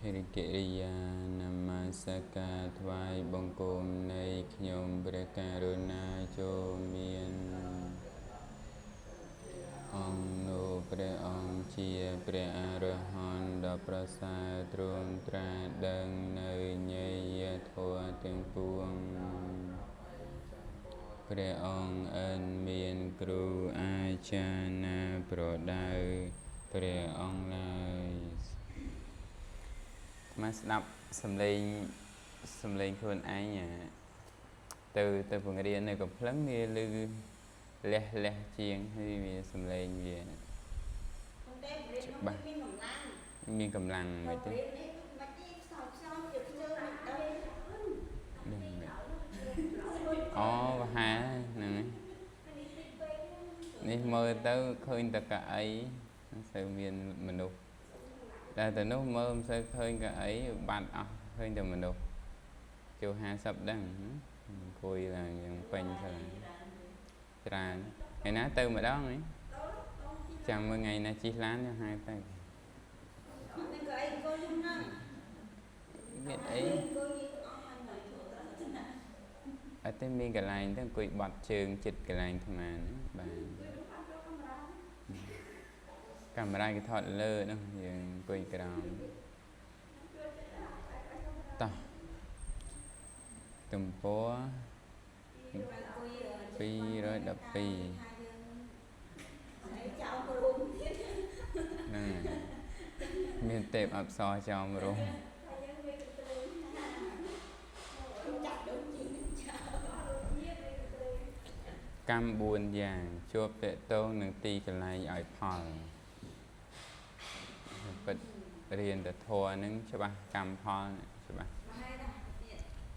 រិកិរិយានមស្ការថ្វាយបង្គំនៃខ្ញុំព្រះករុណាចូលមានអង្គនោះព្រះអង្គជាព្រះអរហន្តដ៏ប្រសើរទ្រង់ត្រាស់ដឹងនៅញយធម៌ទាំងពួងព្រះអង្គឥនមានគ្រូអាចារ្យណាប្រដៅព្រះអង្គឡើយមកស្ដាប់សំឡេងខ្លួនឯងទៅបង្រៀននៅកំភ្លឹងវាឮលះលះជាងហើយវាសំឡេងវាច្បាស់មានកម្លាំងមិនទេអូប្រហែលហ្នឹងនេះមើលទៅឃើញតែកៅអីមិនសូវមានមនុស្សតែទៅនោះមើលមិនសូវឃើញកៅអីបាត់អស់ឃើញតែមនុស្សចូល50ដឹងអង្គុយឡើងយ៉ាងពេញទៅច្រើនថ្ងៃណាទៅម្ដងហីចាំមើលថ្ងៃណាជិះឡានខ្ញុំហៅទៅមានអីអត់ទេមានកន្លែងទៅអង្គុយបត់ជើងចិត្តកន្លែងអាត្មាហ្នឹងបាទកាមេរ៉ាគេថតលើនោះយើងអង្គុយក្រោមតោះទំព័រ212ហ្នឹងមានទេពអប្សរចោមរោមកម្ម4យ៉ាងជាប់តកតងនឹងទីកន្លែងឲ្យផលពិតរៀនតែធម៌ហ្នឹងច្បាស់កម្មផលច្បាស់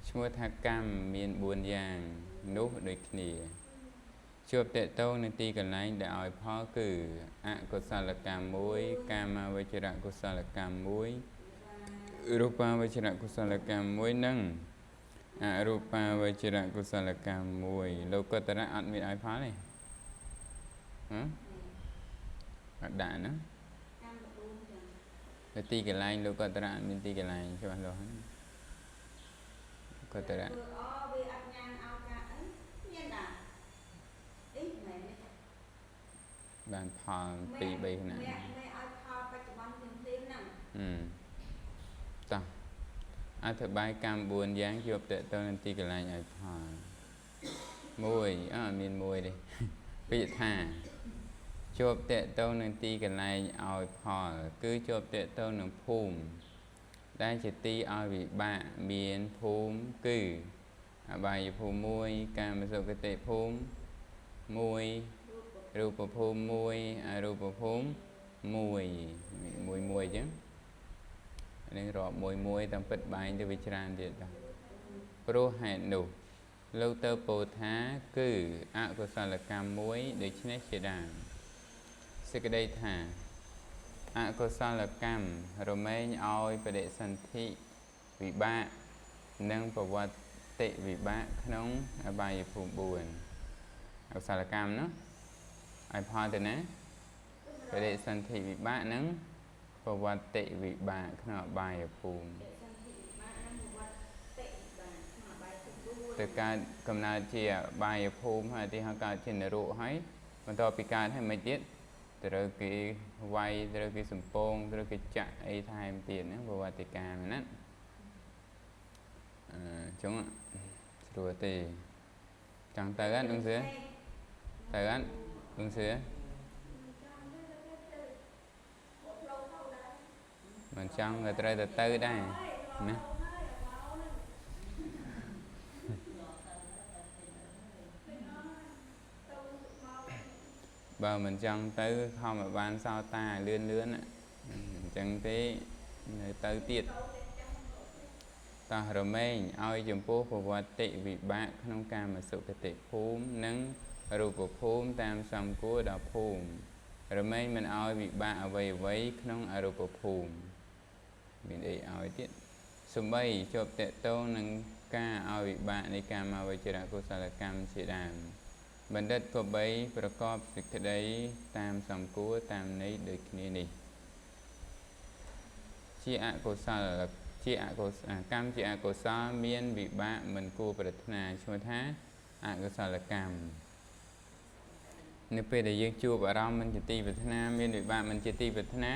ឈ្មោះថាកម្មមាន4យ៉ាងនោះដូចគ្នាជាប់តកតងនឹងទីកន្លែងដែលឲ្យផលគឺអកុសលកម្ម1កាមវចរកុសលកម្ម1រូបាវចរកុសលកម្ម1និងអរូបាវចរកុសលកម្ម1លោកុត្តរៈអត់មានឲ្យផលទេហ៎អត់ដាក់ណានៅទីកន្លែងលោកុត្តរៈមានទីកន្លែងច្បាស់លាស់ហ្នឹងកុត្តរៈវាអត់ញ៉ាំឲ្យការអីមានដែរអីមែនទេបានផល2 3ខណៈមេឲ្យផលបច្ចុប្បន្នភ្លាមៗហ្នឹងតោះអធិប្បាយកម្ម4យ៉ាងជាប់តទៅនឹងទីកន្លែងឲ្យផល1អត់មាន1ទេពាក្យថាជាប់តទៅនឹងទីកន្លែងឲ្យផលគឺជាប់តទៅនឹងភូមិដែលជាទីឲ្យវិបាកមានភូមិគឺអបាយភូមិ1កាមសុគតិភូមិ1រូបភូមិ1អរូបភូមិ1មួយមួយអញ្ចឹងនេះរាប់មួយមួយតាមពិតបែងទៅវាច្រើនទៀតដែរព្រោះហេតុនោះលោកទៅពោលថាគឺអកុសលកម្មមួយដូច្នេះជាដើមសេចក្តីថាអកុសលកម្មរមែងឲ្យបដិសន្ធិវិបាកនិងប្រវត្តិវិបាកក្នុងអបាយភូមិ4អកុសលកម្មនោះឲ្យផលទៅណាបដិសន្ធិវិបាកនិងប្រវត្តិវិបាកក្នុងអបាយភូមិទៅកើតកំណើតជាអបាយភូមិហើយទីហៅកើតជានរកហើយបន្ទាប់ពីកើតហើយមិនទៀតត្រូវគេវាយត្រូវគេសំពងត្រូវគេចាក់អីថែមទៀតណាប្រវត្តិកាមែនណាអញ្ចឹងស្រួលទេចង់ទៅអត់ដងសឿទៅអត់ដងសឿមិនចង់ក៏ត្រូវតែទៅដែរណាបើមិនចង់ទៅខំឲ្យបានសោតាលឿនលឿនអញ្ចឹងទេនៅទៅទៀតតោះរមែងឲ្យចំពោះប្រវត្តិវិបាកក្នុងកាមសុគតិភូមិនិងរូបភូមិតាមសំគួរដល់ភូមិរមែងមិនឲ្យវិបាកអ្វីអ្វីក្នុងអរូបភូមិមានអីឲ្យទៀតសំបីជាប់តកតងនឹងការឲ្យវិបាកនៃកាមវចរកុសលកម្មជាដើមបណ្ឌិតក៏បីប្រកបសេចក្តីតាមសំគួរតាមន័យដូចគ្នានេះ ជាអកុសលជាអកុសលកម្មជាអកុសលមានវិបាកមិនគួរប្រាថ្នាឈ្មោះថាអកុសលកម្មនៅពេលដែលយើងជួបអារម្មណ៍មិនជាទីប្រាថ្នាមានវិបាកមិនជាទីប្រាថ្នា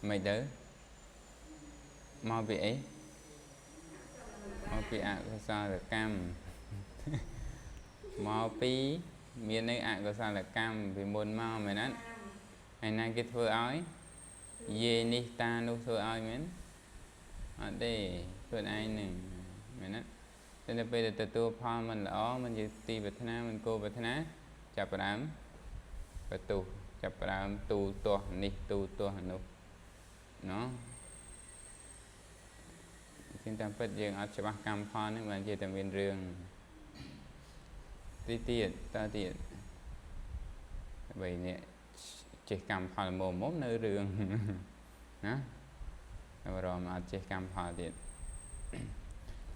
មិនទៅមកពីអីមកពីអកុសលកម្មមកពីមាននៅអកុសលកម្មពីមុនមកមែនអត់ហើយណាគេធ្វើឲ្យយាយនេះតានោះធ្វើឲ្យមែនអត់ទេខ្លួនឯងនឹងមែនអត់តែនៅពេលដែលទទួលផលមិនល្អមិនជាទីប្រាថ្នាមិនគួរប្រាថ្នាចាប់ផ្ដើមបន្ទោសចាប់ផ្ដើមទូលទាស់នេះទូលទាស់នោះណោះជាងតាមពិតយើងអត់ច្បាស់កម្មផលហ្នឹងបានជាតែមានរឿងទីទៀតតើទៀតបីនេះចេះកម្មផលមុំនៅរឿងណាតែរមអត់ចេះកម្មផលទៀត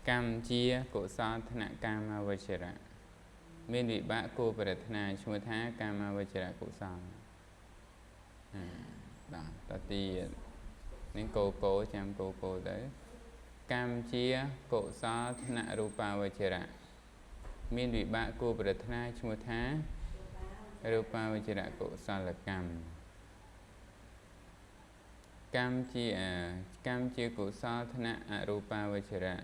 កម្មជាកុសលថ្នាក់កាមវចរៈមានវិបាកគួរប្រាថ្នាឈ្មោះថាកាមវចរៈកុសលបាទតទៀតនឹងកោកោចាំកោកោទៅកម្មជាកុសលថ្នាក់រូបាវចរៈមានវិបាកគួរប្រាថ្នាឈ្មោះថារូបាវចរៈកុសលកម្មកម្មជាកុសលថ្នាក់អរូបាវចរៈ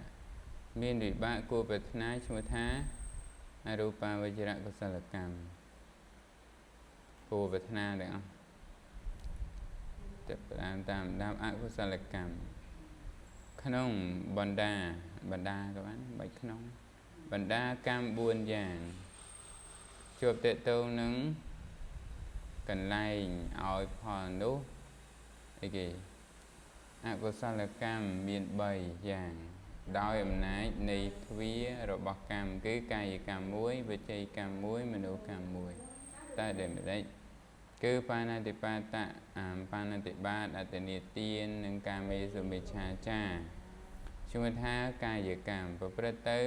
មានវិបាកគួរប្រាថ្នាឈ្មោះថាអរូបាវចរៈកុសលកម្មគួរប្រាថ្នាទាំងអស់ចាប់ផ្ដើមតាមដើមអកុសលកម្មក្នុងបណ្ដាក៏បានបាច់ក្នុងបណ្ដាកម្ម4យ៉ាងជួបតេតងនឹងកន្លែងឲ្យផលនោះអីគេអកុសលកម្មមាន3យ៉ាងដោយអំណាចនៃទ្វារបស់កម្មគឺកាយកម្ម1វិជ័យកម្ម1មនោកម្ម1តែដែលម្ដេចគឺបាណាតិបាតៈបាណាតិបាតអតនីទាននិងកាមេសុមិច្ឆាចារឈ្មោះថាកាយកម្មប្រព្រឹត្តទៅ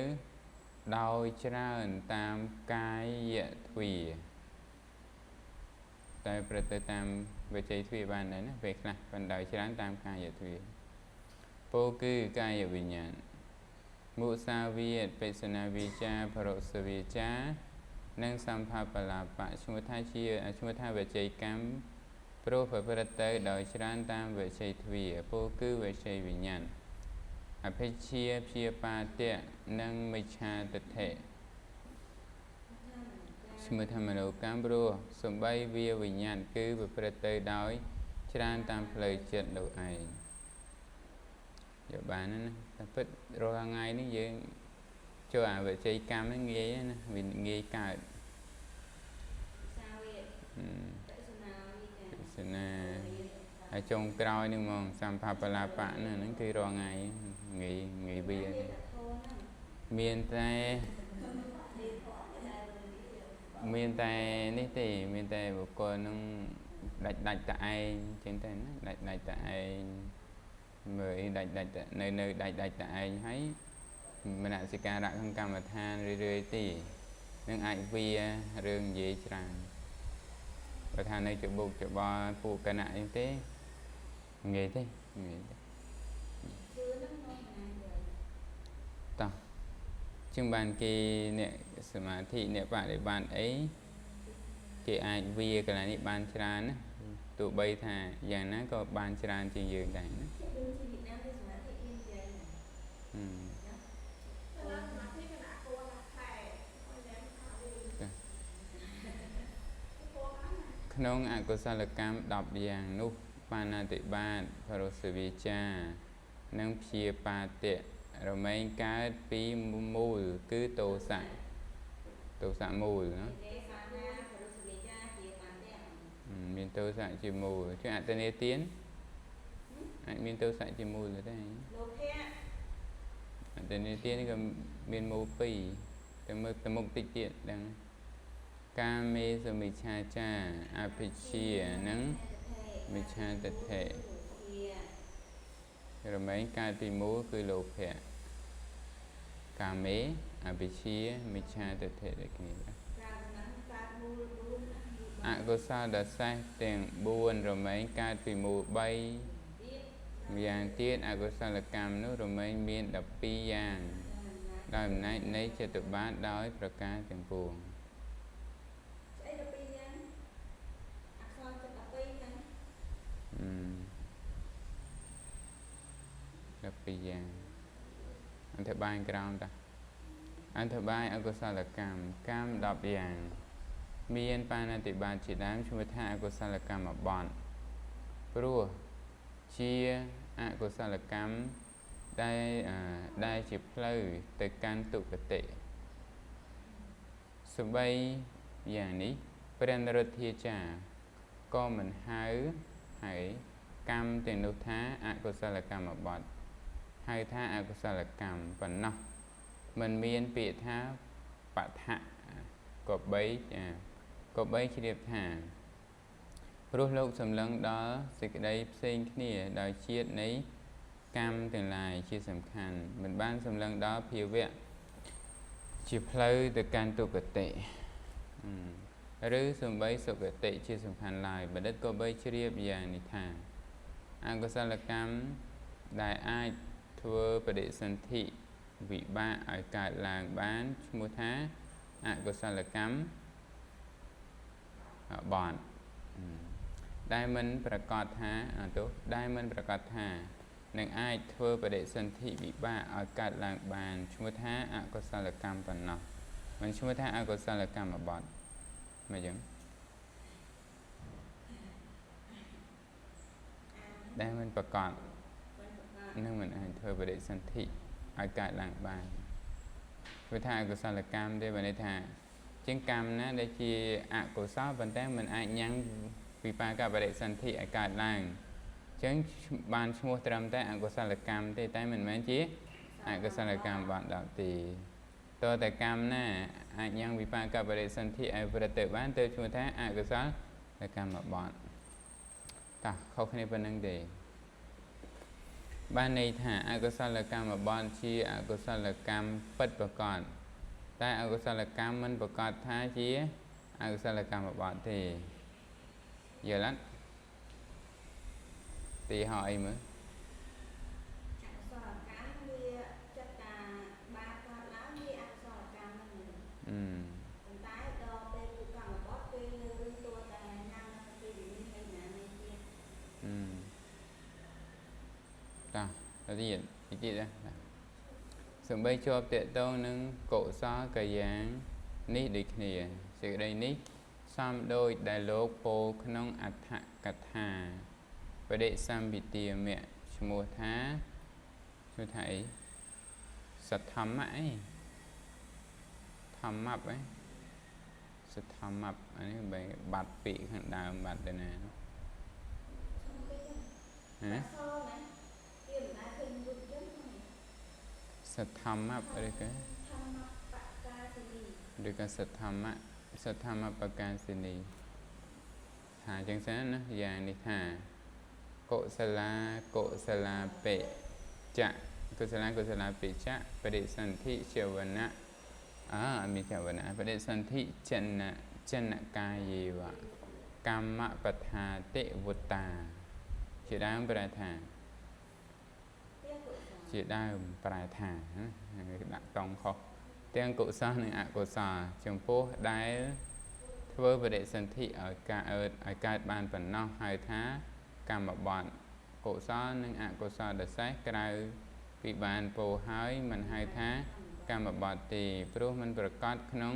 ដោយច្រើនតាមកាយទ្វាតែប្រព្រឹត្តទៅតាមវិជ័យទ្វាបានដែរណាពេលខ្លះបណ្ដោយច្រើនតាមកាយទ្វាពោគឺកាយវិញ្ញាណមុសាវាទបិសនាវិចារបរសវិចារនិងសម្ផបលាបៈឈ្មោះថាជាឈ្មោះថាវិជ័យកម្មព្រោះប្រព្រឹត្តទៅដោយច្រើនតាមវិជ័យទ្វាពោគឺវិជ័យវិញ្ញាណអភិជាព្យាបាទៈនិងមិច្ឆាទិដ្ឋិឈ្មោះថាមនោកម្មព្រោះសំបីវាវិញ្ញាណគឺប្រព្រឹត្តទៅដោយច្រើនតាមផ្លូវចិត្តនោះឯងយកបានណាតែពិតរាល់ថ្ងៃនេះយើងចូលអាវិជ័យកម្មហ្នឹងងាយណាវាងាយកើតសនាហើយចុងក្រោយនេះហ្មងសម្ផបលាបៈហ្នឹងគឺរាល់ថ្ងៃងាយងាយវាមានតែនេះទេមានតែបុគ្គលនឹងដាច់តែឯងចឹងទៅណាដាច់តែឯងមើលអីដាច់តែនៅដាច់តែឯងហើយមនសិការៈក្នុងកម្មដ្ឋានរឿយៗទីនឹងអាចវារឿងនិយាយច្រើនបើថានៅច្បុកច្បល់ពួកគណៈអីទេងាយទេងាយទេតោះជាងបានគេអ្នកសមាធិអ្នកបដិបត្តិអីគេអាចវាកន្លែងនេះបានច្រើនណាទោះបីថាយ៉ាងណាក៏បានច្រើនជាងយើងដែរណាក្នុងអកុសលកម្ម10យ៉ាងនោះបាណាតិបាតបរសវិចារនិងព្យាបាទៈរមែងកើតពីមូលគឺទោសៈទោសៈមូលណាមានទោសៈជាមូលជាអតនេទានអាចមានទោសៈជាមូលទេលោភៈអតនេទាននេះក៏មានមូល2តែមើលទៅមុខតិចទៀតដឹងកាមេសមិច្ឆាចារអភិជានិងមិច្ឆាទិដ្ឋិរមែងកើតពីមូលគឺលោភៈកាមេអភិជាមិច្ឆាទិដ្ឋិដូចគ្នាអកុសលដសេះទាំង4រមែងកើតពីមូល3 ម្យ៉ាងទៀតអកុសលកម្មនោះរមែងមាន12យ៉ាងដោយអំណាចនៃចិត្តបាតដោយប្រការទាំងពួងស្អី12យ៉ាងអក្សរចិត្ត12ហ្នឹង12យ៉ាងអធិប្បាយក្រោមតាអធិប្បាយអកុសលកម្មកម្ម10យ៉ាងមានបាណាតិបាតជាដើមឈ្មោះថាអកុសលកម្មបទព្រោះជាអកុសលកម្មដែលជាផ្លូវទៅកាន់ទុគតិសូម្បីយ៉ាងនេះព្រះនរុទ្ធាចារក៏មិនហៅហើយកម្មទាំងនោះថាអកុសលកម្មបទហៅថាអកុសលកម្មប៉ុណ្ណោះមិនមានពាក្យថាបថៈក៏បីជ្រាបថាព្រោះលោកសម្លឹងដល់សេចក្តីផ្សេងគ្នាដោយជាតិនៃកម្មទាំងឡាយជាសំខាន់មិនបានសម្លឹងដល់ភាវៈជាផ្លូវទៅកាន់ទុគតិឬសំបីសុគតិជាសំខាន់ឡើយបណ្ឌិតក៏បីជ្រាបយ៉ាងនេះថាអកុសលកម្មដែលអាចធ្វើបដិសន្ធិវិបាកឲ្យកើតឡើងបានឈ្មោះថាអកុសលកម្មបទដែលមិនប្រកាសថាទោះដែលមិនប្រកាសថានឹងអាចធ្វើបដិសន្ធិវិបាកឲ្យកើតឡើងបានឈ្មោះថាអកុសលកម្មប៉ុណ្ណោះមិនឈ្មោះថាអកុសលកម្មបទមិនចឹងដែលមិនប្រកាសនឹងមិនអាចធ្វើបដិសន្ធិឲ្យកើតឡើងបានព្រោះថាអកុសលកម្មទេបើន័យថាជាងកម្មណាដែលជាអកុសលប៉ុន្តែមិនអាចញ៉ាំងវិបាកបដិសន្ធិឲ្យកើតឡើងចឹងបានឈ្មោះត្រឹមតែអកុសលកម្មទេតែមិនមែនជាអកុសលកម្មបានដល់ទេតើតែកម្មណាអាចញ៉ាំងវិបាកបដិសន្ធិឲ្យប្រតិបានទៅឈ្មោះថាអកុសលកម្មបទតោះខុសគ្នាប៉ុណ្្នឹងទេបានន័យថាអកុសលកម្មបទជាអកុសលកម្មពិតប្រាកដតែអកុសលកម្មមិនប្រាកដថាជាអកុសលកម្មបទទេយល់អត់ទីហោអីមើលអកុសលកម្មវាចិត្តតាបាបកើតឡើងវាអកុសលកម្មហ្នឹងប៉ុន្តែដល់ពេលគឺកម្មបទពេលលើរឿងតួតែញ៉ាំពីនេះហើយណានេះទៀតតោះទៅទៀតទៀតណាសំបីជាប់តកតងនឹងកុសលកាយ៉ាងនេះដូចគ្នាសេចក្តីនេះសំដូចដែលលោកពោលក្នុងអដ្ឋកថាបដិសម្ពិទាមៈឈ្មោះថាអីសទ្ធម្មៈអីធម្មៈអីសទ្ធម្មៈអានេះបែបាត់ពាក្យខាងដើមបាត់ទៅណាហ៎សទ្ធម្មៈឬក៏សទ្ធម្មៈសទ្ធម្មបកាសិនីថាចឹងសិនណាយ៉ាងនេះថាកុសលាកុសលាបិចៈកុសលាកុសលាបិចៈបរិសន្ធិចវណៈអមានចវណៈបរិសន្ធិចនៈចនកាយេវកម្មបថាតិវុតាជាដើមប្រែថាជាដើមប្រែថាដាក់តង់ខុសទាំងកុសលនិងអកុសលចំពោះដែលធ្វើបដិសន្ធិឲ្យកើតបានប៉ុណ្ណោះហៅថាកម្មបទកុសលនិងអកុសលដសេះក្រៅពីបានពោហើយមិនហៅថាកម្មបទទេព្រោះមិនប្រកាសក្នុង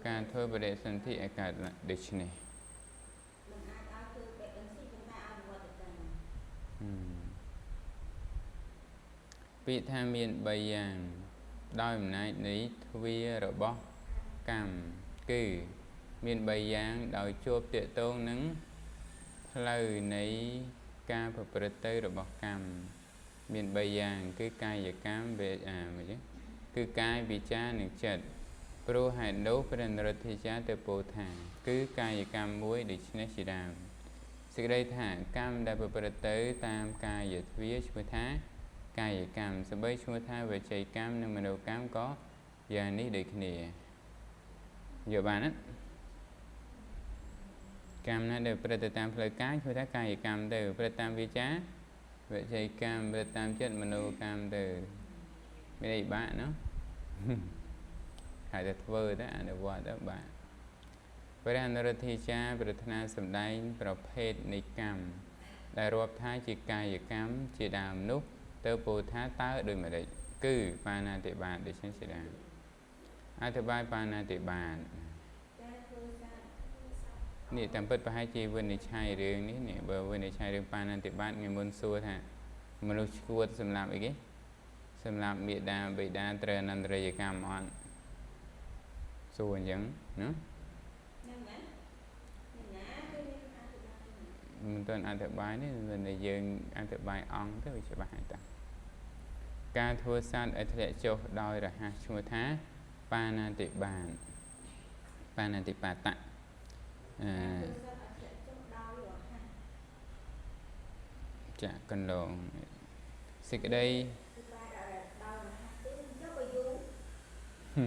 ការធ្វើបដិសន្ធិឲ្យកើតដូច្នេះមិនអាចឲ្យធ្វើបដិសន្ធិប៉ុន្តែឲ្យវត្តកម្មពាក្យថាមាន3យ៉ាងដោយអំណាចនៃទ្វារបស់កម្មគឺមាន3យ៉ាងដោយជួបទាក់ទងនឹងផ្លូវនៃការប្រព្រឹត្តទៅរបស់កម្មមាន3យ៉ាងគឺកាយកម្មវេអាមិនទេគឺកាយវិចារនិងចិត្តព្រោះហេតុនោះព្រះនរុទ្ធាចារទៅពោលថាគឺកាយកម្មមួយដូច្នេះជាដើមសេចក្តីថាកម្មដែលប្រព្រឹត្តទៅតាមកាយទ្វាឈ្មោះថាកាយកម្មសម្បីឈ្មោះថាវិច័យកម្មនិងមនោកម្មក៏យ៉ាងនេះដូចគ្នាយល់បានទេកម្មណាដែលប្រព្រឹត្តទៅតាមផ្លូវកាយឈ្មោះថាកាយកម្មទៅប្រព្រឹត្តតាមវាចា វិជ័យកម្មឬតាមចិត្តមโนកម្មទៅមានអីបាក់ណោះហើយតែធ្វើទៅអនុវត្តទៅបាក់ព្រះអនុរុទ្ធាចារ្យប្រាថ្នាសម្ដែងប្រភេទនៃកម្មដែលរាប់ថាជាកាយកម្មជាដើមនោះទៅពោលថាតើដូចម្តេចគឺបាណាតិបាតដូច្នេះជាដើមអធិប្បាយបាណាតិបាតនេះតាមពិតប្រហែលជាវិនិច្ឆ័យរឿងនេះនេះបើវិនិច្ឆ័យរឿងបាណាតិបាតថ្ងៃមុនសួរថាមនុស្សឈួតសម្រាប់អីគេសម្រាប់មេដាបិតាត្រូវអនន្តរិយកម្មអត់សួរអញ្ចឹងណាមិនទាន់អធិប្បាយនេះមិនតែយើងអធិប្បាយអង្គទៅវាច្បាស់ហើយតាការធ្វើសត្វឲ្យធ្លាក់ចុះដោយរហ័សឈ្មោះថាបាណាតិបាតបាណាតិបាតៈចាក់កន្លងសេចក្តី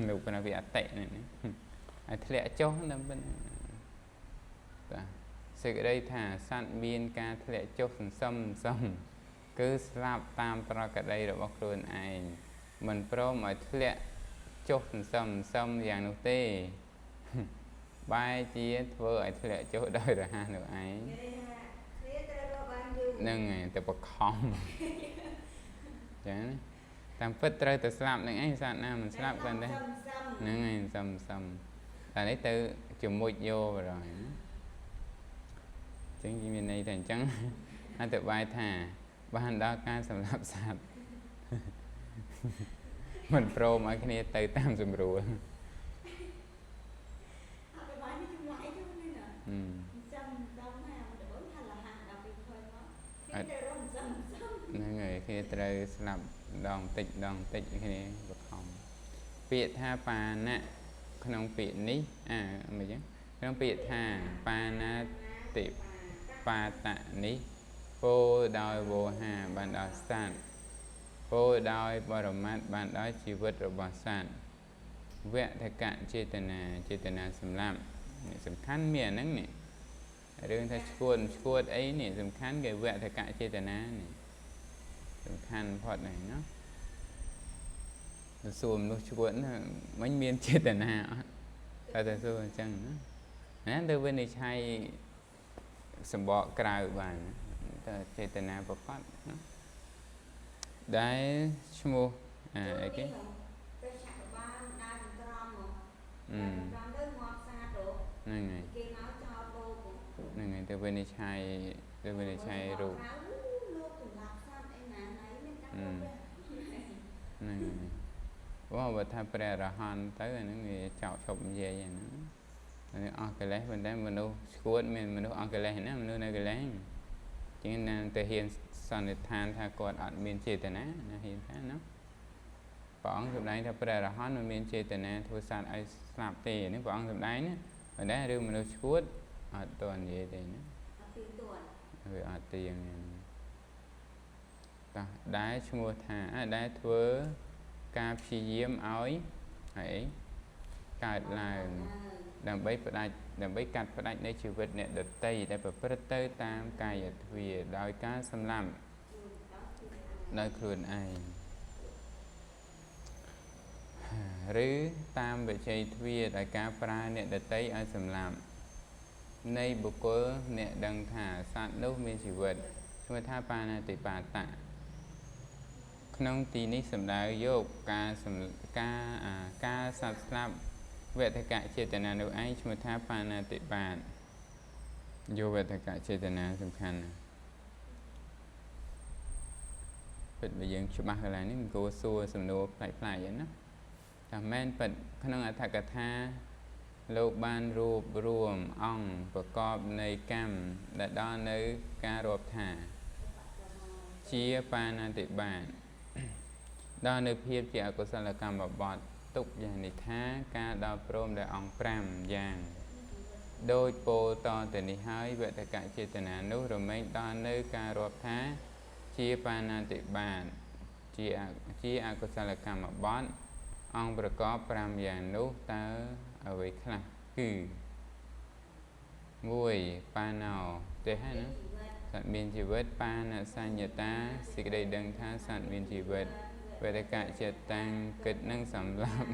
លោកបណ្ណាវាអតិនេះឲ្យធ្លាក់ចុះដើម្បីបាទសេចក្តីថាសត្វមានការធ្លាក់ចុះសន្សំសំគឺស្លាប់តាមប្រក្រតីរបស់ខ្លួនឯងមិនព្រមឲ្យធ្លាក់ចុះសន្សំសំយ៉ាងនោះទេបែរជាធ្វើឲ្យធ្លាក់ចុះដោយរហ័សនោះឯងហ្នឹងហើយទៅបខំចឹងតាមពិតត្រូវតែស្លាប់នឹងឯងសត្វណាមិនស្លាប់គាត់ទេហ្នឹងហើយសំសំតែនេះទៅជំុចយកបណ្ដោយណាចឹងមានន័យថាអញ្ចឹងអធិប្បាយថាបានដល់ការសម្លាប់សត្វមិនព្រមឲ្យគ្នាទៅតាមសម្រួលហ្នឹងហើយគ្នាត្រូវស្លាប់ដងតិចដងតិចគ្នាបខំពាក្យថាបាណៈក្នុងពាក្យនេះអាមិនចឹងក្នុងពាក្យថាបាណាតិបាតៈនេះពោលដោយវោហាបានដល់សត្វពោលដោយបរមត្តបានដល់ជីវិតរបស់សត្វវថកចេតនាចេតនាសម្លាប់នេះសំខាន់មានអាហ្នឹងនេះរឿងថាឈួតឈួតអីនេះសំខាន់គេវថកចេតនានេះសំខាន់ផុតហ្នឹងណាទៅសួរមនុស្សឈួតណាមិនមានចេតនាអត់តែទៅសួរអញ្ចឹងណាណាទៅវិនិច្ឆ័យសម្បកក្រៅបានតែចេតនាប្រកបណាដែលឈ្មោះអីគេព្រះឆក្របាលដើរក្រមមកក្រមទៅងាប់សាទហ្នឹងហើយគេមកចោលលោកហ្នឹងហើយទៅវិនិច្ឆ័យទៅវិនិច្ឆ័យរូបលោកសម្រាប់សត្វអីណាណីមានការហ្នឹងហើយបើថាព្រះអរហន្តទៅអាហ្នឹងវាចោលឈប់និយាយអាហ្នឹងអានេះអស់កិលេសប៉ុន្តែមនុស្សឈួតមានមនុស្សអស់កិលេសណាមនុស្សនៅកិលេសជាងណាទៅហ៊ានសន្និដ្ឋានថាគាត់អត់មានចេតនាណាហ៊ានថាណាព្រះអង្គសម្ដែងថាព្រះអរហន្តមិនមានចេតនាធ្វើសត្វឲ្យស្លាប់ទេនេះព្រះអង្គសម្ដែងណាប៉ុន្តែរឿងមនុស្សឈួតអត់ទាន់និយាយទេណាអត់ទៀងទាន់វាអត់ទៀងតោះដែលឈ្មោះថាដែលធ្វើការព្យាយាមឲ្យអីកើតឡើងដើម្បីផ្ដាច់ដើម្បីកាត់ផ្ដាច់នៃជីវិតអ្នកដទៃដែលប្រព្រឹត្តទៅតាមកាយទ្វាដោយការសម្លាប់ដោយខ្លួនឯងឬតាមវិជ័យទ្វាដោយការប្រើអ្នកដទៃឲ្យសម្លាប់នៃបុគ្គលអ្នកដឹងថាសត្វនោះមានជីវិតឈ្មោះថាបាណាតិបាតៈក្នុងទីនេះសំដៅយកការការសត្វស្លាប់វថកចេតនានោះឯងឈ្មោះថាបាណាតិបាតយកវថកចេតនាសំខាន់ណាពិតបើយើងច្បាស់កន្លែងនេះមិនគួរសួរសំណួរប្លែកៗហ្នឹងណាតែមែនពិតក្នុងអត្ថកថាលោកបានរួបរួមអង្គប្រកបនៃកម្មដែលដល់នៅការរាប់ថាជាបាណាតិបាតដល់នៅភាពជាអកុសលកម្មបត្តិទុកយ៉ាងនេះថាការដល់ព្រមដោយអង្គ5យ៉ាងដោយពោលតទៅនេះហើយវថកចេតនានោះរមែងដល់នៅការរាប់ថាជាបាណាតិបាតជាអកុសលកម្មបត្តិអង្គប្រកប5យ៉ាងនោះតើអ្វីខ្លះគឺ1បាណោទេហើយណា សត្វមានជីវិតបានសញ្ញតាសេចក្តីដឹងថាសត្វមានជីវិតវេទកចិត្តតាំងគិតនឹងសម្លាប់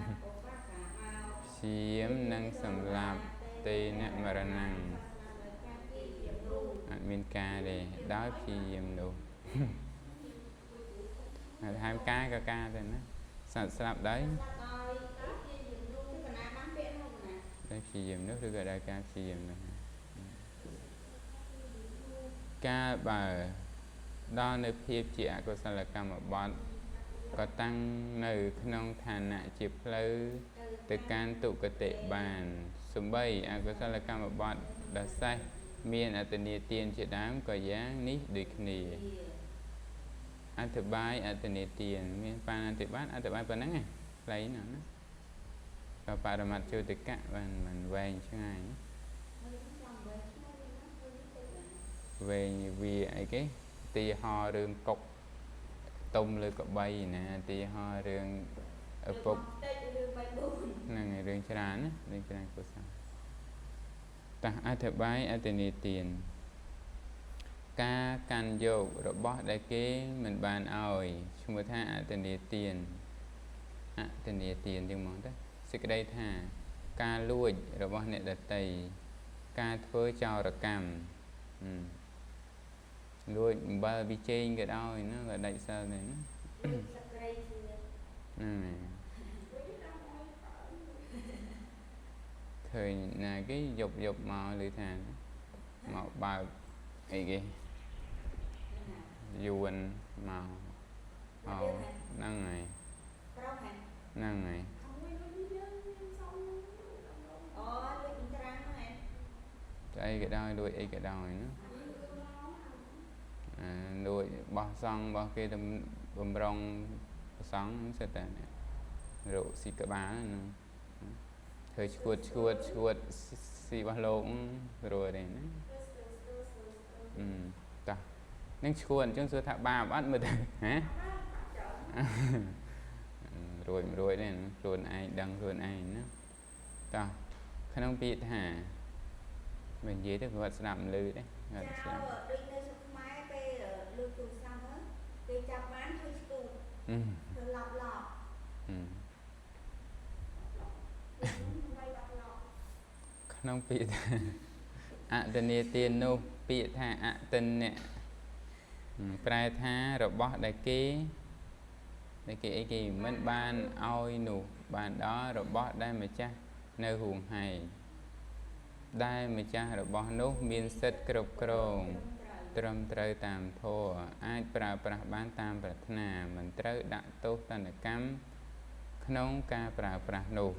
ព្យាមនឹងសម្លាប់ទេនមរណੰអត់មានការទេដោយព្យាយាមនោះហើយថែមការក៏ការដែរណាសត្វស្លាប់ដោយព្យាយាមនោះឬក៏ដោយការព្យាយាមនោះកាលបើដល់នៅភាពជាអកុសលកម្មបត្តិក៏តាំងនៅក្នុងឋានៈជាផ្លូវទៅកាន់ទុគតិបានសំបីអកុសលកម្មបត្តិដែលសេះមានអត្តនីទានជាដើមក៏យ៉ាងនេះដូចគ្នាអធិប្បាយអត្តនីទានមានបានអធិប្បាយអធិប្បាយប៉ុណ្ណឹងឯងខ្លីណាស់ណាក៏បរមត្តជោតិកៈបានមិនវែងឆ្ងាយវែងវាអីគេទីហោរឿងកុកទុំលើកបីណាទីហោរឿងឪពុកហ្នឹងរឿងច្រើនណារឿងច្រើនកុសលតោះអធិប្បាយអត្តនីទានការកាន់យករបស់ដែលគេមិនបានឲ្យឈ្មោះថាអត្តនីទានអត្តនីទានចឹងហ្មងទៅសេចក្តីថាការលួចរបស់អ្នកដទៃការធ្វើចោរកម្មលួចអំបិលពីចេងក៏ដោយណាក៏ដាច់សិលដែរណាហ្នឹងឃើញណាគេយប់យប់មកឬថាមកបើកអីគេយួនមកអូហ្នឹងហើយហ្នឹងហើយអីក៏ដោយលួចអីក៏ដោយណាលួចបោះសង់របស់គេបំរុងសង់សិតតែរកស៊ីក្បាលហ្នឹងធ្វើឈួតឈួតឈួតស៊ីរបស់លោករួចទេណាតោះនឹងឈួតអញ្ចឹងសួរថាបាបអត់មើលទៅហ៎រួចមិនរួចទេខ្លួនឯងដឹងខ្លួនឯងណាតោះក្នុងពាក្យថាមិននិយាយទៅគាត់ស្ដាប់មិនឮទេគាត់ស្ដាប់ដូចនៅស្រុកខ្មែរពេលលើកទូរស័ព្ទហ្នឹងគេចាប់បានធ្វើស្ទូធ្វើឡប់ឡប់ក្នុងពាក្យថាអត្តនីទាននោះពាក្យថាអតិនៈប្រែថារបស់ដែលគេអីគេមិនបានឲ្យនោះបានដល់របស់ដែលម្ចាស់នៅហួងហែងដែលម្ចាស់របស់នោះមានសិទ្ធិគ្រប់គ្រងត្រឹមត្រូវតាមធម៌អាចប្រើប្រាស់បានតាមប្រាថ្នាមិនត្រូវដាក់ទោសទណ្ឌកម្មក្នុងការប្រើប្រាស់នោះ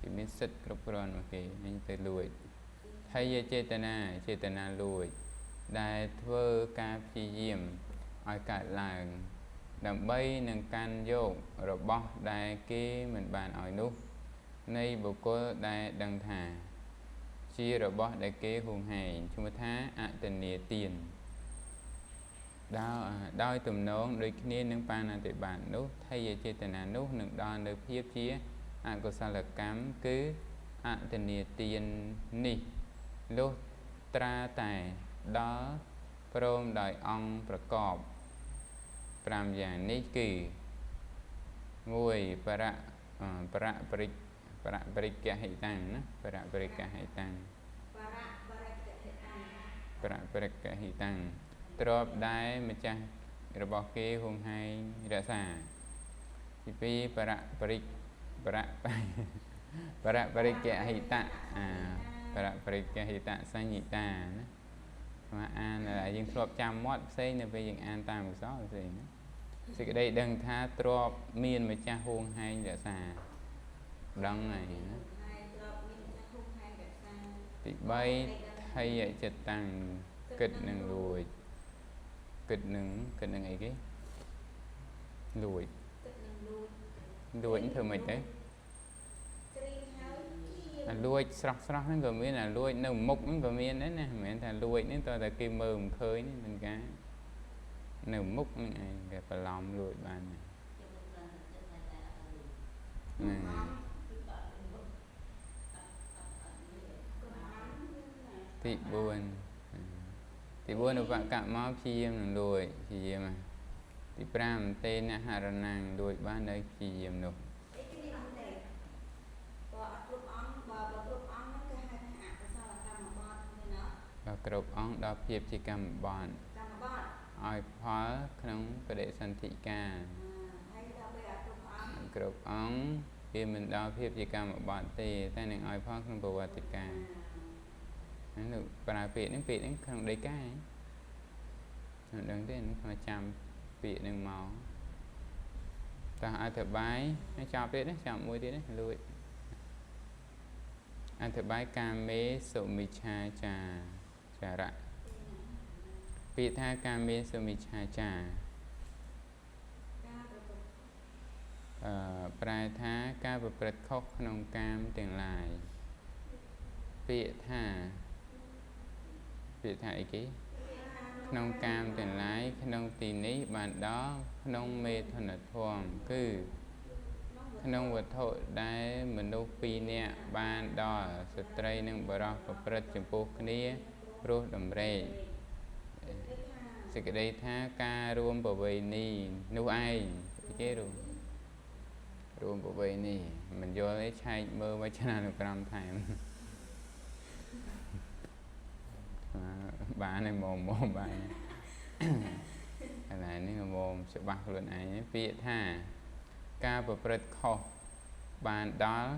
គេមានសិទ្ធិគ្រប់គ្រាន់មកគេនឹងទៅលួចហើយចេតនាចេតនាលួចដែលធ្វើការព្យាយាមឲ្យកើតឡើងដើម្បីនឹងកាន់យករបស់ដែលគេមិនបានឲ្យនោះនៃបុគ្គលដែលដឹងថាជារបស់ដែលគេហួងហែងឈ្មោះថាអត្តនីទានដោយទំនងដូចគ្នានឹងបាណាតិបាតនោះថយចេតនានោះនឹងដល់នៅភាពជាអកុសលកម្មគឺអត្តនីទាននេះលុះត្រាតែដល់ព្រមដោយអង្គប្រកប5យ៉ាងនេះគឺ1បរៈបរៈបរិបរៈបរិកហិតាំងណាបរៈបរិកហិតាំងបរៈបរិកហិតាំងទ្របដែលម្ចាស់របស់គេហួងហែងរក្សាទី2បរៈបរិបរៈបរៈបរិកហិតៈបរៈបរិកហិតៈសញ្ញិតាណាមកអានយើងធ្លាប់ចាំមាត់ផ្សេងនៅពេលយើងអានតាមអក្សរផ្សេងណាសេចក្តីដឹងថាទ្របមានម្ចាស់ហួងហែងរក្សាដឹងហើយណាទី3ថយចិត្តតាំងគិតនឹងលួចគិតនឹងអីគេលួចលួចធ្វើម៉េចទៅអាលួចស្រស់ស្រស់ហ្នឹងក៏មានអាលួចនៅមុខហ្នឹងក៏មានដែរណាមិនមែនថាលួចនេះតើតែគេមើលមិនឃើញទេមិនការនៅមុខហ្នឹងឯងគេបន្លំលួចបានហ្នឹងទី4 ទី4ឧបកម្មមកព្យាយាមនឹងលួចព្យាយាមទី5តេនហរណាំងលួចបាននៅព្យាយាមនោះបើគ្រប់អង្គដល់ភាពជាកម្មបត្តិឲ្យផលក្នុងបដិសន្ធិកាគ្រប់អង្គវាមិនដល់ភាពជាកម្មបត្តិទេតែនឹងឲ្យផលក្នុងប្រវត្តិកាលហ្នឹងប្រើពាក្យហ្នឹងពាក្យហ្នឹងក្នុងដីកាមិនដឹងទេខ្ញុំចាំពាក្យហ្នឹងមកតោះអធិប្បាយចប់ទៀតណាចប់មួយទៀតណាលួចអធិប្បាយកាមេសុមិច្ឆាចាចារៈពាក្យថាកាមេសុមិច្ឆាចាប្រែថាការប្រព្រឹត្តខុសក្នុងកាមទាំងឡាយពាក្យថាអីគេក្នុងកាមទាំងឡាយក្នុងទីនេះបានដល់ក្នុងមេថុនធម៌គឺក្នុងវត្ថុដែលមនុស្សពីរនាក់បានដល់ស្ត្រីនិងបុរសប្រព្រឹត្តចំពោះគ្នាព្រោះតម្រេកសេចក្តីថាការរួមប្រវេណីនោះឯងគេរួមប្រវេណីមិនយល់ទេឆែកមើលវចនានុក្រមថែមបានហើយមកបានឥឡូវនេះមកច្បាស់ខ្លួនឯងពាក្យថាការប្រព្រឹត្តខុសបានដល់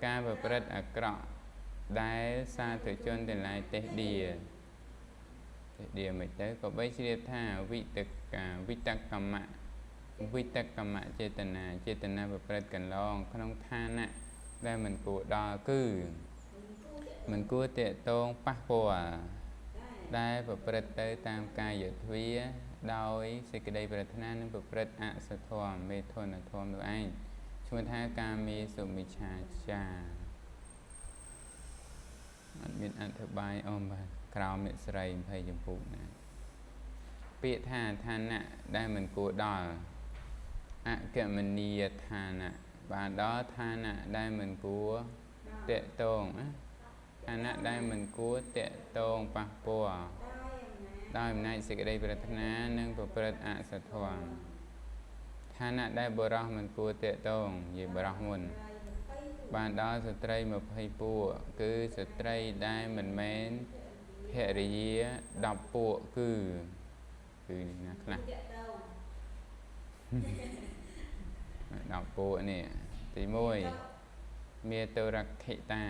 ការប្រព្រឹត្តអាក្រក់ដែលសាធុជនទាំងឡាយទេសឌាមិនទៅក៏បីជ្រាបថាវិតកម្មៈវិតកម្មៈចេតនាចេតនាប្រព្រឹត្តកន្លងក្នុងឋានៈដែលមិនគួរដល់គឺមិនគួរទាក់ទងប៉ះពាល់ដែលប្រព្រឹត្តទៅតាមកាយទ្វាដោយសេចក្តីប្រាថ្នានឹងប្រព្រឹត្តអសធម៌មេធនធម៌នោះឯងឈ្មោះថាកាមេសុមិច្ឆាចាអត់មានអធិប្បាយអមបាទក្រោមអ្នកស្រី20ចំពុកណាពាក្យថាឋានៈដែលមិនគួរដល់អកមនីយឋានៈបានដល់ឋានៈដែលមិនគួរទាក់ទងឋានៈដែលមិនគួរទាក់ទងប៉ះពាល់ដោយអំណាចសេចក្តីប្រាថ្នានិងប្រព្រឹត្តអសធម៌ឋានៈដែលបុរសមិនគួរទាក់ទងនិយាយបុរសមុនបានដល់ស្ត្រី20ពួកគឺស្ត្រីដែលមិនមែនភរិយា10ពួកគឺណាខ្លះ10ពួកនេះទី1មេតរខិតា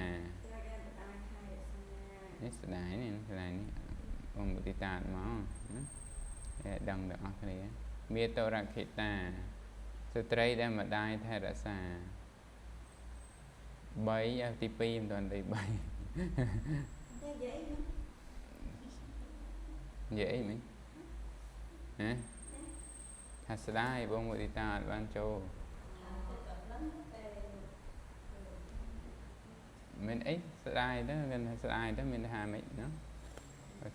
នេះស្ដាយនេះស្ដាយនេះអង្គមុទិតាមកណាដឹងទាំងអស់គ្នាមេតរខិតាស្ត្រីដែលម្ដាយថែរក្សា3ទី2មិនទាន់ទី3និយាយអីមិញណាថាស្ដាយបងមុទិតាអត់បានចូលមិនអីស្ដាយទៅមានថាស្ដាយទៅមានថាម៉េចណា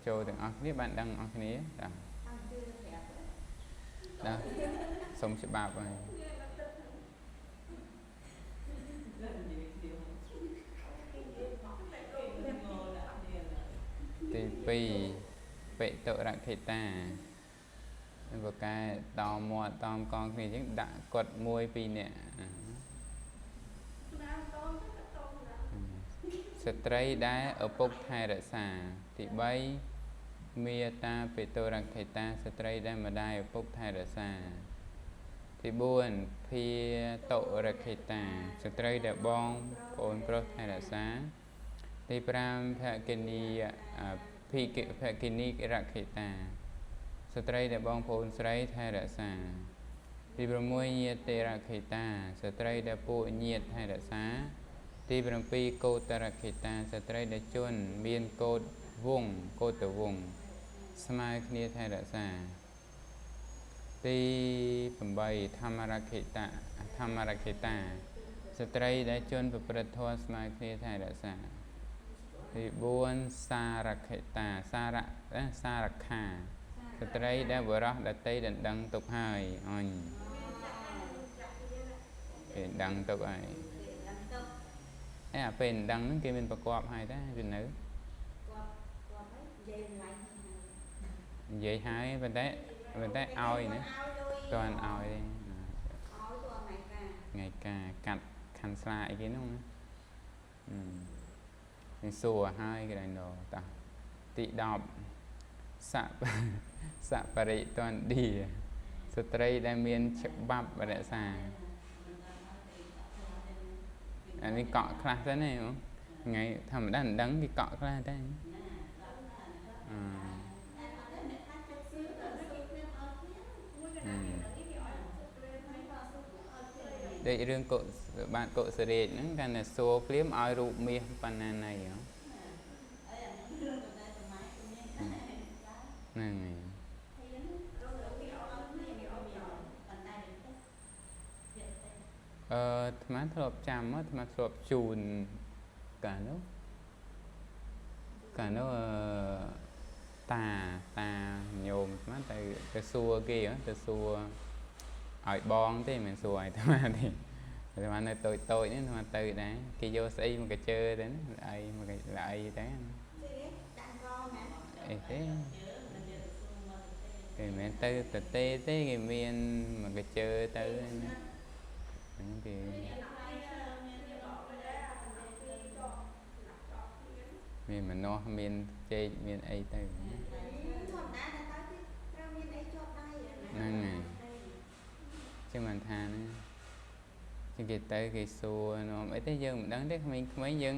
ចូលទាំងអស់គ្នាបានដឹងអស់គ្នាតាណាសុំច្បាប់ហើយទី2បិតុរខិតាបកែតមាត់តមកងគ្នាអញ្ចឹងដាក់គាត់មួយពីរនាក់ស្ត្រីដែលឪពុកថែរក្សាទី3មេតាបិតុរខិតាស្ត្រីដែលម្ដាយឪពុកថែរក្សាទី4ភាតុរខិតាស្ត្រីដែលបងប្អូនប្រុសថែរក្សាទី5ភគនីភិក្ខភគនីរខិតាស្ត្រីដែលបងប្អូនស្រីថែរក្សាទី6ញាតិរខិតាស្ត្រីដែលពួកញាតិថែរក្សាទី7កោតរខិតាស្ត្រីដែលជន់មានកោតវងកោតវងស្មើគ្នាថែរក្សាទី8ធម្មរខិតាធម្មរខិតាស្ត្រីដែលជន់ប្រព្រឹត្តធម៌ស្មើគ្នាថែរក្សាទី4សារខិតាសារៈសារខាស្ត្រីដែលបុរសដតីដណ្ដឹងទុកហើយអញគេដឹងទុកហើយអេអាពេលដឹងហ្នឹងគេមានប្រកបហើយដែរវានៅ គាត់ហើយនិយាយម្ល៉េះ និយាយហើយប៉ុន្តែឲ្យណាតន់ឲ្យទេឲ្យតថ្ងៃការថ្ងៃការកាត់ខាន់ស្លាអីគេនោះណានេះសួរហើយគេដល់តោះទី10សបរិទន្ទាស្ត្រីដែលមានច្បាប់រក្សាអានេះកក់ខ្លះទៅណាថ្ងៃធម្មតាមិនដឹងគេកក់ខ្លះទេដូចរឿងកុបាទកុសរាជហ្នឹងកាលណាសួរភ្លាមឲ្យរូបមាសប៉ុណ្ណាណៃហ្នឹងហើយអាត្មាធ្លាប់ចាំអាត្មាធ្លាប់ជូនកាលនោះតាញោមអាត្មាទៅសួរគេទៅសួរឲ្យបងទេមិនសួរឲ្យអាត្មាទេអាត្មានៅតូចនេះអាត្មាទៅដែរគេយកស្អីមកកជើទៅណាអីមកអីទៅអីទេគេមិនទៅតទេទេគេមានមកកជើទៅណាហ្នឹងគេមានម្នាស់មានចេកមានអីទៅធម្មតាតែទៅត្រូវមានអីជាប់ដៃហ្នឹងហើយចឹងបានថាណាចឹងគេទៅគេសួរនាំអីទេយើងមិនដឹងទេក្មេងៗយើង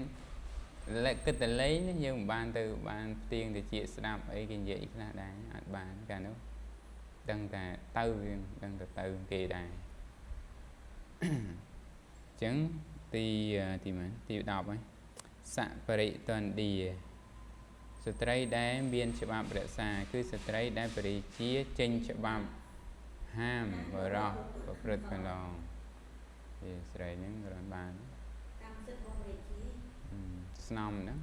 គិតតែលេងយើងមិនបានទៅបានផ្ទៀងទៅជាស្ដាប់អីគេនិយាយខ្លះដែរអត់បានកាលនោះដឹងតែទៅយើងដឹងតែទៅគេដែរចឹងទីម៉ានទី10ហើយសបរិទន្ទាស្ត្រីដែលមានច្បាប់រក្សាគឺស្ត្រីដែលបរិជាចេញច្បាប់ហាមបរោះប្រព្រឹត្តកន្លងគេស្រីហ្នឹងរត់បានតាមសិទ្ធិរបស់រាជាស្នំហ្នឹង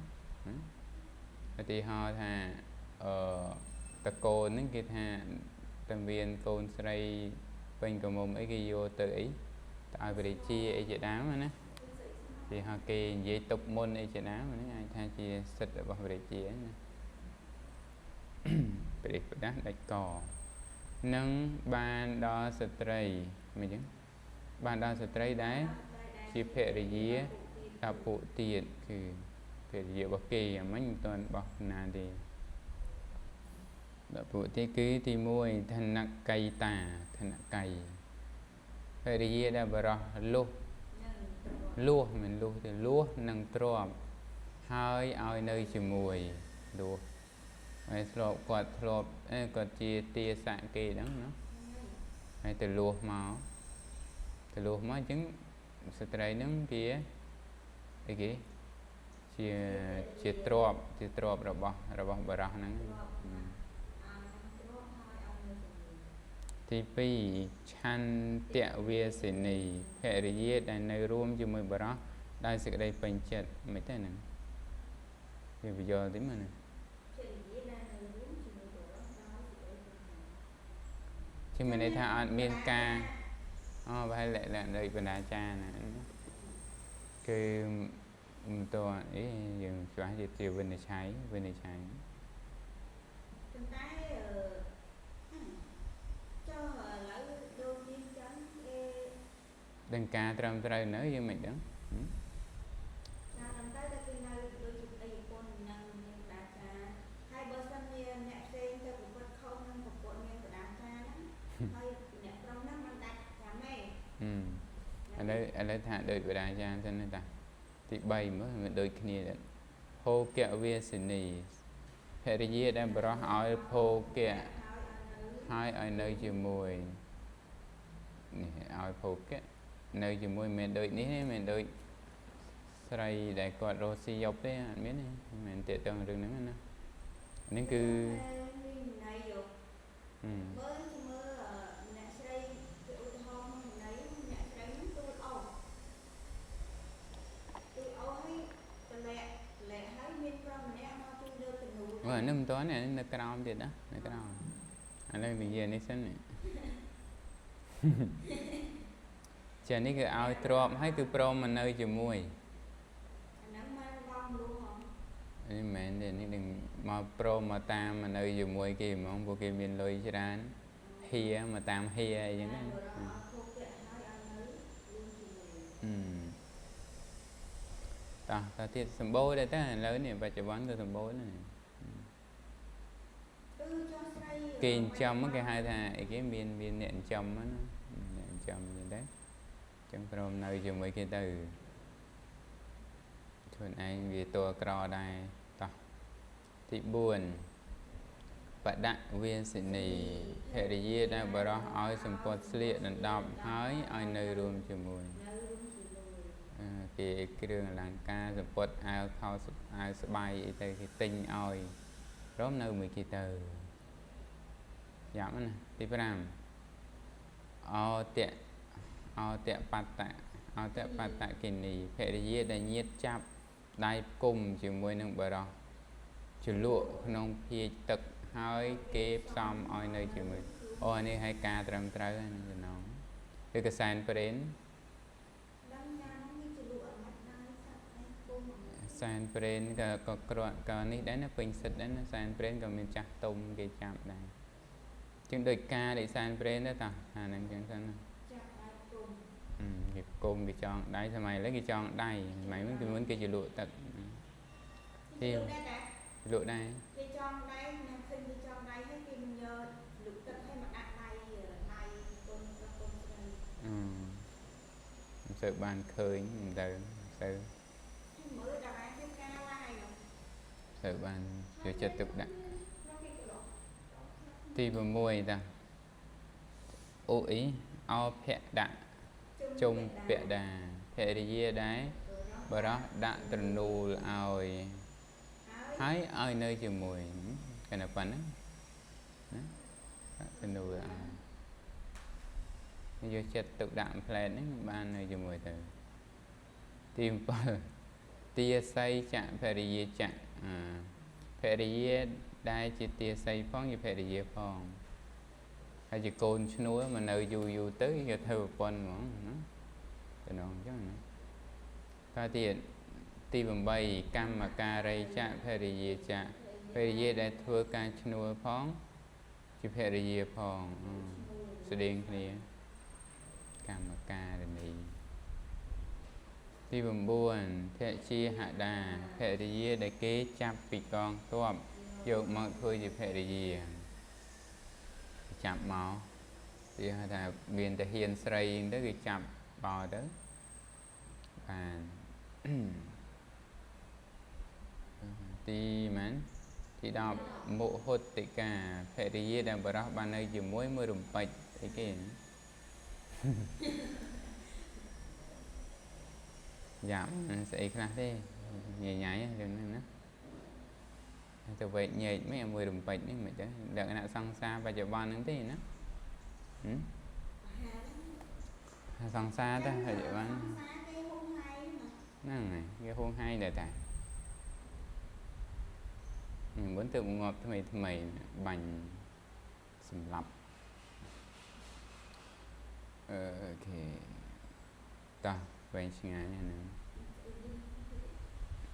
ឧទាហរណ៍ថាតកូនហ្នឹងគេថាតែមានកូនស្រីពេញក្រមុំអីគេយកទៅអីទៅឲ្យបរិជាអីជាដើមណាគេហៅគេនិយាយទុកមុនអីជាដើមហ្នឹងអាចថាជាសិទ្ធិរបស់ព្រះជាណាព្រះផ្ដាស់ដាច់កនឹងបានដល់ស្ត្រីមិនចឹងបានដល់ស្ត្រីដែលជាភរិយាដល់ពួកទៀតគឺភរិយារបស់គេអាមិញមិនទាន់បោះណាទេដល់ពួកទៀតគឺទី1ធនកៃតាធនកៃភរិយាដែលបរោះលុះលួសមិនលួសទេលួសនឹងទ្របហើយឲ្យនៅជាមួយលួសហើយធ្លាប់គាត់ធ្លាប់គាត់ជាទាសៈគេហ្នឹងណាហើយទៅលួសមកអញ្ចឹងស្ត្រីហ្នឹងគេអីគេជាទ្របជាទ្របរបស់បរោះហ្នឹងទី2ឆន្ទវាសិនីភរិយាដែលនៅរួមជាមួយបរោះដោយសេចក្តីពេញចិត្តមិនទេហ្នឹងវាបញ្យល់តិចមើលណាភរិយាដែលនៅរួមជាមួយបរោះដោយសេចក្តីពេញចិត្តជាមានន័យថាអត់មានការប្រហែលលក្ខណៈដូចបណ្ដាចារណាគឺមិនតអីយើងច្បាស់ជាវិនិច្ឆ័យប៉ុន្តែចុះឥឡូវដូចនេះចឹងគេដឹងការត្រឹមត្រូវនៅយើងមិនដឹងចាត្រឹមត្រូវតែគេនៅដូចជាប្តីប្រពន្ធនឹងមានបណ្ដាចាហើយបើសិនជាអ្នកផ្សេងទៅប្រព្រឹត្តខុសនឹងប្រពន្ធមានបណ្ដាចាហ្នឹងហើយអ្នកប្រុសហ្នឹងមិនដាច់ចាំទេឥឡូវថាដូចបណ្ដាចាសិនណាតាទី3មើលមិនដូចគ្នាទេភោគវាសិនីភរិយាដែលបរោះឲ្យភោគៈហើយឲ្យនៅជាមួយនេះឲ្យភោគៈនៅជាមួយមិនដូចនេះទេមិនដូចស្រីដែលគាត់រស់ស៊ីយប់ទេអត់មានទេមិនទាក់ទងរឿងហ្នឹងណានេះគឺមើលអ្នកស្រីគេឧទាហរណ៍ក្នុងន័យអ្នកស្រីហ្នឹងទូលអូហើយតម្លាក់ហើយមានប្រុសម្នាក់មកជួយលើកទៅនោះមើលនេះមិនទាន់នៅក្រោមទៀតណានៅក្រោមឥឡូវនិយាយនេះសិនចានេះគឺឲ្យទ្របហើយគឺព្រមមកនៅជាមួយអាហ្នឹងមកវងលួសហ៎នេះមិនមែនទេនេះនឹង មកព្រមមកតាមមកនៅជាមួយគេហ្មងពួកគេមានលុយច្រើនហៀមកតាមហៀអីចឹងណាតោះតទៀតសម្បូរដែរតើឥឡូវនេះបច្ចុប្បន្នទៅសម្បូរណាស់គេចិញ្ចឹមគេហៅថាអីគេមានអ្នកចិញ្ចឹមណាអ្នកចិញ្ចឹមចឹងដែរចឹងព្រមនៅជាមួយគេទៅខ្លួនឯងវាតួក្រដែរតោះទី4បដវាសិនីភរិយាដែលបរោះឲ្យសម្ពត់ស្លៀកដណ្ដប់ហើយឲ្យនៅរួមជាមួយគេគ្រឿងអលង្ការសម្ពត់អាវខោអាវស្បៃអីទៅគេទិញឲ្យព្រមនៅមួយគេទៅយ៉ាប់ណាទី5អោតៈអោតៈបត្តៈអោតៈបត្តគិនីភរិយាដែលញាតចាប់ដៃផ្គុំជាមួយនឹងបរោះជ្រលក់ក្នុងភាជទឹកហើយគេផ្សំឲ្យនៅជាមួយអូអានេះឲ្យការត្រឹមត្រូវហ្នឹងចំណងឬកសែនព្រេនសែនព្រេនក៏ក្រាត់ក៏នេះដែរណាពេញសិទ្ធដែរណាសែនព្រេនក៏មានចាស់ទុំគេចាប់ដែរជាងដូចការដូចសែនព្រេនដែរតាអាហ្នឹងចឹងសិនណាចាប់ដៃគុំគេគុំគេចងដៃសម័យឥឡូវគេចងដៃសម័យមុនគេជលក់ទឹកគេលក់ដែរគេចងដៃខ្ញុំឃើញគេចងដៃហើយគេមិនយកលក់ទឹកឲ្យមកដាក់ដៃដៃគុំទៅគុំស្រីមិនសូវបានឃើញមិនទៅសូវមើលដល់ឯងគេការឡាយសូវបានយកចិត្តទុកដាក់ទី6តាអូអ៊ីអោភៈដាក់ជុំពដាភរិយាដែរបរោះដាក់ត្រនូលឲ្យហើយឲ្យនៅជាមួយកណ្ដាប៉ុណ្ណាណាដាក់ត្រនូលឲ្យយកចិត្តទុកដាក់ផ្លែតហ្នឹងបាននៅជាមួយទៅទី7ទាសីចភរិយាចភរិយាដែលជាទាសីផងជាភរិយាផងហើយជាកូនឈ្នួលមកនៅយូរយូរទៅយកធ្វើប្រពន្ធហ្មងណាតំណងចឹងណាតទៀតទី8កម្មការីចភរិយាចភរិយាដែលធ្វើការឈ្នួលផងជាភរិយាផងស្តៀងគ្នាកម្មការិនីទី9ភជាហដាភរិយាដែលគេចាប់ពីកងទ័ពយកមកធ្វើជាភរិយាចាប់មកគេហៅថាមានតែហ៊ានស្រីទៅគេចាប់បោទៅបានទីម៉ានទី10មុហុតិកាភរិយាដែលបរោះបាននៅជាមួយមួយរំពេចអីគេយ៉ាប់ស្អីខ្លះទេញ៉ៃញ៉ៃរឿងហ្នឹងណាទៅវែកញែកមិនមួយរំពេចនេះមិនចឹងលក្ខណៈសង្សារបច្ចុប្បន្នហ្នឹងទេណាសង្សារទៅបច្ចុប្បន្នហ្នឹងហើយគេហួងហែងដែរតាមុនទៅងាប់ថ្មីថ្មីបាញ់សម្លាប់អូខេតោះវែងឆ្ងាយហ្នឹង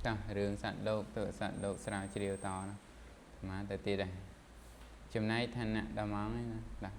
តោះរឿងសត្វលោកទៅសត្វលោកស្រាវជ្រាវតណាអាត្មាទៅទៀតដែរចំណែកឋានៈដល់ម៉ោងហ្នឹងណា